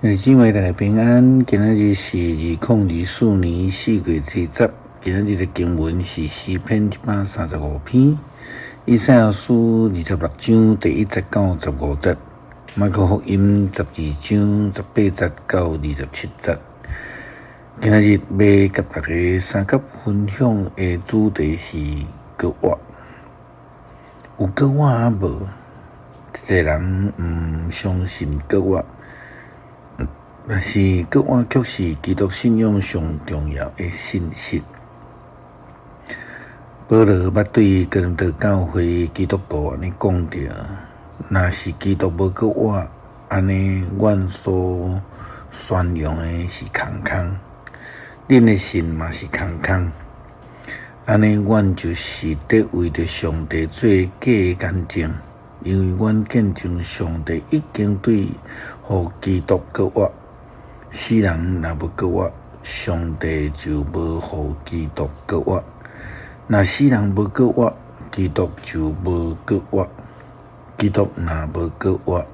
兄弟姊妹大家平安，今仔日是2024年4月7日。今仔日的經文是詩篇135篇，以賽亞書26章第1節到15節，馬可福音12章18節到27節。今仔日欲佮大家相佮分享的主題是閣活。有閣活抑無？濟人毋相信閣活。但是閣活卻是基督信仰上重要的信息。保羅捌對哥林多教會基督徒按呢講著：若是基督無閣活，按呢阮所宣揚的是空空，恁的信嘛是空空。按呢，阮就是佇為著上帝做假的見證，因為阮見證上帝已經對予基督閣活。死人若無閣活，上帝就無予基督閣活；若死人無閣活，基督就無閣活。基督若無閣活，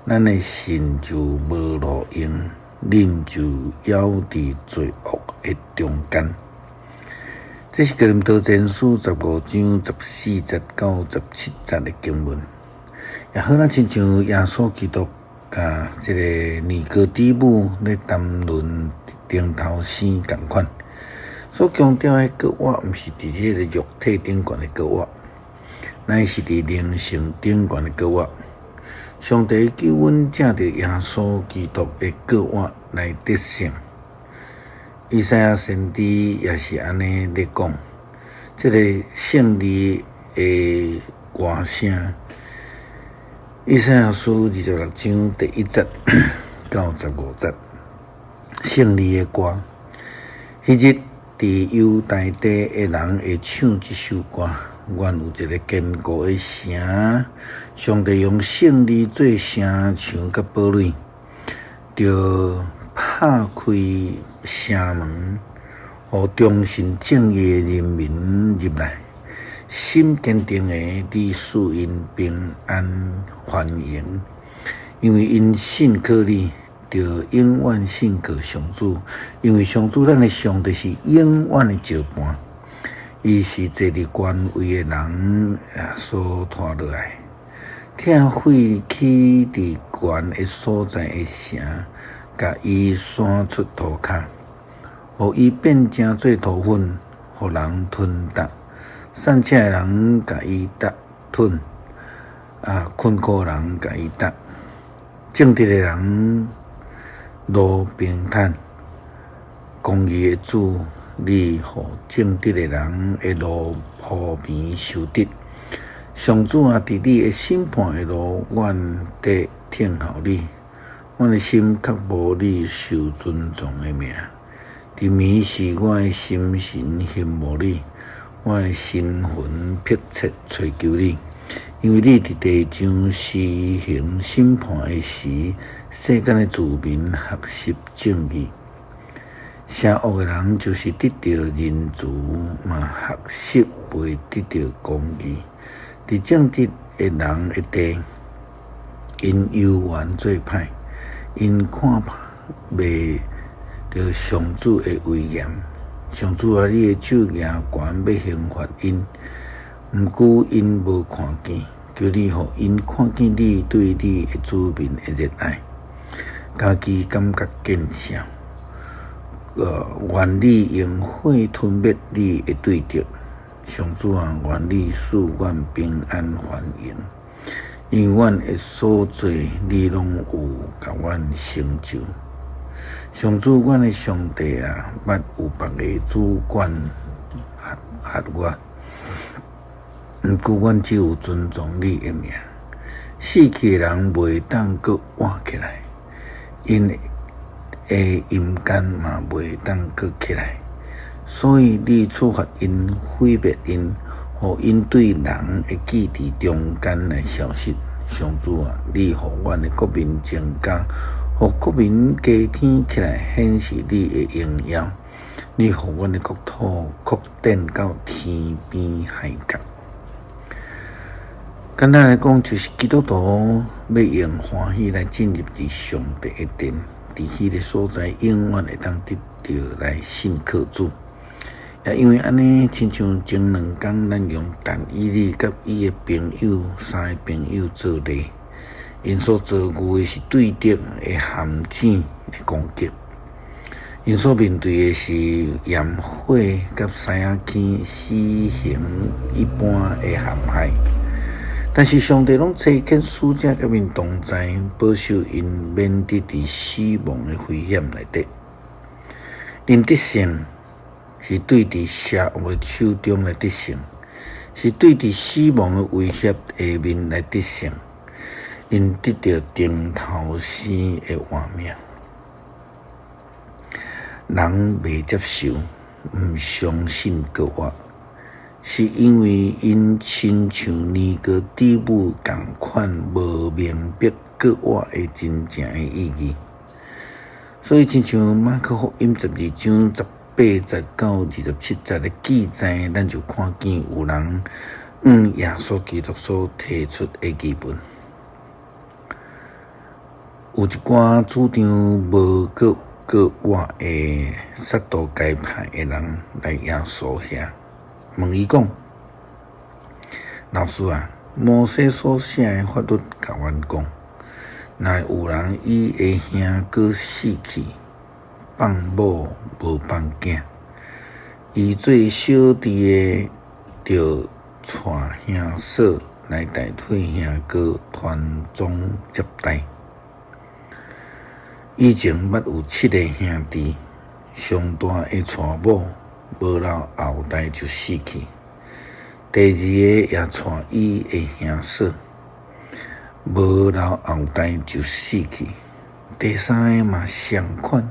咱的信就無路用，恁就猶佇罪惡的中間。這是哥林多前書15章14節到17節的經文。也好若親像耶穌基督佮這个尼哥底母咧談論燈頭生仝款，所強調的閣活，毋是佇這个肉體頂懸的閣活，乃是佇靈性頂懸的閣活。上帝救阮藉著耶穌基督的閣活來得勝。以賽亞先知也是按呢咧講，這个勝利的歌聲。以賽亞書26章第1節到15節，勝利的歌。彼日，佇猶大地的人會唱這首歌。阮有一个堅固的城，上帝用勝利做城牆佮堡壘，著拍開城門，予忠信正義的人民入來。心堅定的，你賜𪜶平安歡迎，因為𪜶信靠你，著永遠信靠上主，因為上主咱的上帝是永遠的石磐，伊是坐佇權位的人所拖落來，拆毀起佇懸的所在的城，共伊徙出塗跤，予伊變成做塗粉，予人吞踏。散赤的人共伊踏吞，困苦人共伊踏，正直的人路平坦，公義的主，你予正直的人的路鋪平修直。上主啊，佇你的審判的路，阮得聽候你。阮的心渴慕你受尊崇的名。佇暝時，我的心神欣慕你。我的神魂迫切揣求你，因為你佇地上施行審判的時，世間的子民學習正義。邪惡的人就是得著仁慈，嘛學習袂得著公義。佇正直的人的地，𪜶猶原做歹，𪜶看袂著上主的威嚴。上主啊，你的手舉懸欲刑罰𪜶，毋過𪜶無看見。求你予𪜶看見你對你的子民的熱愛，家己感覺見笑。願你用火吞滅你的對敵。上主啊，願你賜阮平安歡迎，因為阮的所做，你攏有共阮成就。上主，阮的上帝啊，捌有別个主管轄我，毋過阮只有尊崇你的名。死去的人袂當閣活起來，𪜶的陰間嘛袂當閣起來，所以你處罰𪜶，毀滅𪜶，予𪜶對人的記憶中間來消失。上主啊，你予阮的國民增加，予國民加添起來，顯示你的榮耀。你予阮的國土擴展到天邊海角。簡單來講，就是基督徒欲用歡喜來進入佇上帝的殿，佇彼个所在永遠會當得著來信靠主。也因為按呢，親像前兩工咱用但以理佮伊的朋友三个朋友做例，𪜶所遭遇的是對敵的陷阱的攻擊，𪜶所面對的是炎火佮獅仔坑死刑一般的陷害。但是上帝攏差遣使者佮𪜶同在，保守𪜶免得佇死亡的危險內底。𪜶得勝是對佇邪惡的手中來得勝，是對佇死亡的威脅下面來得勝。𪜶得著頂頭生的活命。人袂接受，毋相信復活，是因為𪜶親像尼哥底母仝款，無明白復活的真正的意義。所以，親像馬可福音12章18節到27節的記載，咱就看見有人向耶穌基督所提出的疑問。有一寡主張無閣復活的撒都該派的人來耶穌遐問伊講：老師啊，摩西所寫的法律共阮講，若有人伊的兄哥死去，放某無放囝，伊做小弟的著娶兄嫂來代替兄哥傳宗接代。以前捌有七个兄弟，上大的娶某，無留後代就死去。第二个也娶伊的兄嫂，無留後代就死去。第三个嘛相款，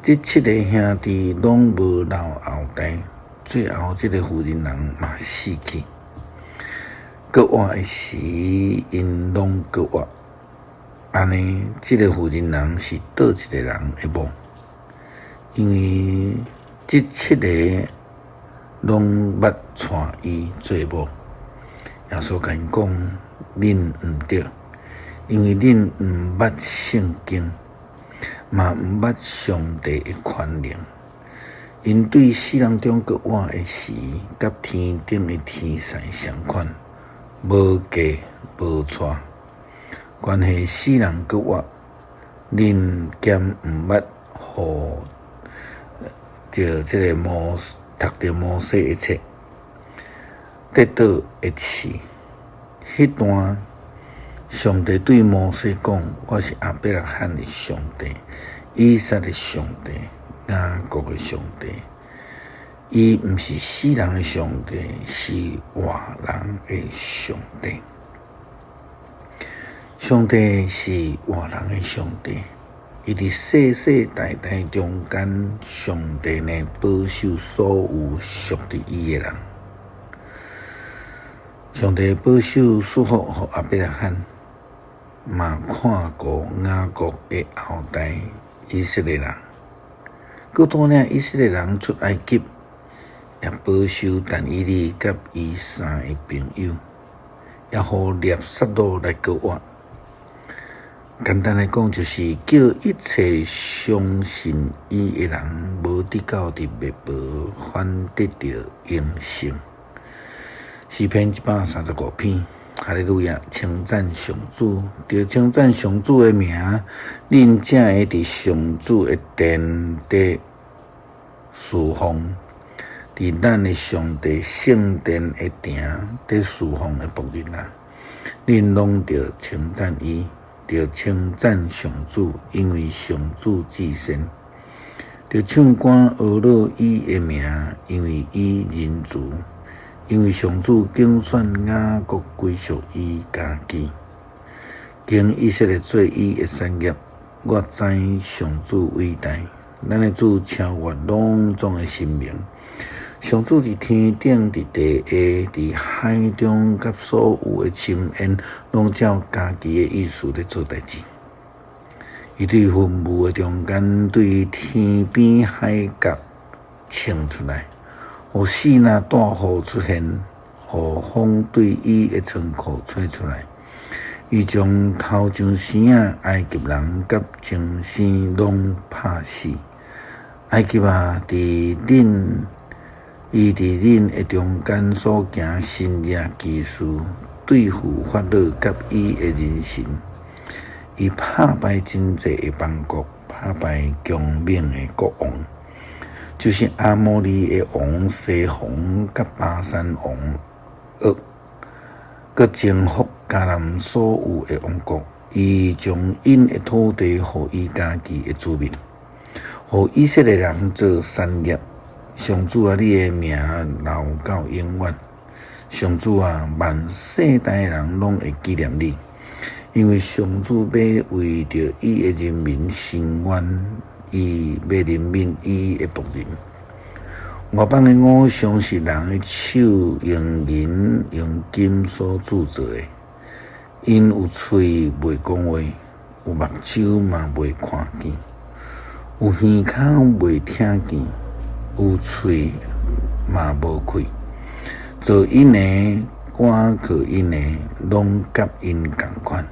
這七个兄弟攏無留後代，最後這个婦人人嘛死去。復活的時，𪜶攏復活。按呢，這个婦人人是佗一个人的某？因為這七个攏捌娶伊做某。耶穌共𪜶講：恁毋對，因為恁毋捌聖經，嘛毋捌上帝的權能。𪜶對死人中復活的時，佮天頂的天使相款，無嫁無娶。關係死人復活，恁敢毋捌予著這个摩讀著摩西的冊，得到的刺。彼段上帝對摩西講：我是亞伯拉罕的上帝，以撒的上帝，雅各的上帝。伊毋是死人的上帝，是活人的上帝。上帝是活人的上帝，伊佇世世代代中間，上帝呢保守所有屬佇伊的人。上帝保守祝福予亞伯拉罕，嘛看顧雅各的後代以色列人。閣帶領以色列人出埃及，也保守但以理佮伊三个朋友，也予拉撒路來復活。簡單來講，就是叫一切相信伊的人，無得到佇滅亡，反得著永生。詩篇135篇，哈利路亞！稱讚上主，著稱讚上主的名，恁才會佇上主的殿底事奉，佇咱的上帝聖殿的埕佇事奉的僕人啊，恁攏著稱讚伊。著稱讚上主，因為上主至善。著唱歌呵咾伊的名，因為伊仁慈。因為上主揀選雅各歸屬伊家己，揀以色列做伊的產業。我知上主偉大，咱的主超越攏總的神明。上主佇天頂，佇地下，佇海中，佮所有的深淵，攏照家己的意思咧做代誌。伊對雲霧的中間，對天邊海角衝出來，予四若大雨出現，予風對伊的倉庫吹出來。伊將頭上生仔埃及人佮前生攏拍死。埃及啊，佇恁伊佇恁的中間所行神蹟奇事，對付法老佮伊的人臣，伊拍敗真濟的邦國，拍敗強猛的國王，就是亞摩利的王西宏佮巴珊王噩，閣征服迦南所有的王國。伊將𪜶的土地予伊家己的子民，予以色列人做產業。上主啊，你的名留到永遠。上主啊，萬世代的人攏會紀念你，因為上主欲為著伊的人民伸冤，伊欲憐憫伊的僕人。外邦的偶像是人的手用銀用金所鑄造的，𪜶有喙袂講話，有目睭嘛袂看見，有耳孔袂聽見，有喙嘛無氣。做𪜶的，倚靠𪜶的，攏佮𪜶仝款。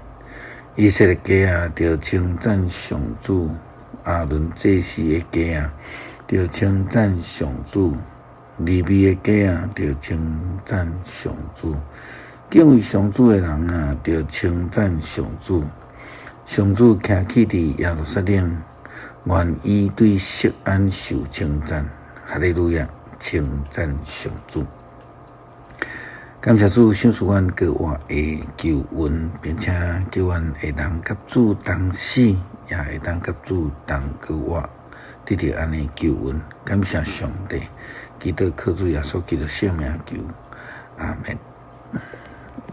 以色列家啊，著稱讚上主；亞倫祭司的家啊，著稱讚上主；利未的家啊，著稱讚上主。敬畏上主的人啊，著稱讚上主。上主徛起佇耶路撒冷，願伊對錫安受稱讚。哈利路亞，稱讚上主。感謝主賞賜阮閣活的救恩，並且叫阮會當佮主同死，也會當佮主同閣活，得著按呢救恩。感謝上帝，祈禱靠主耶穌基督聖名求，阿門。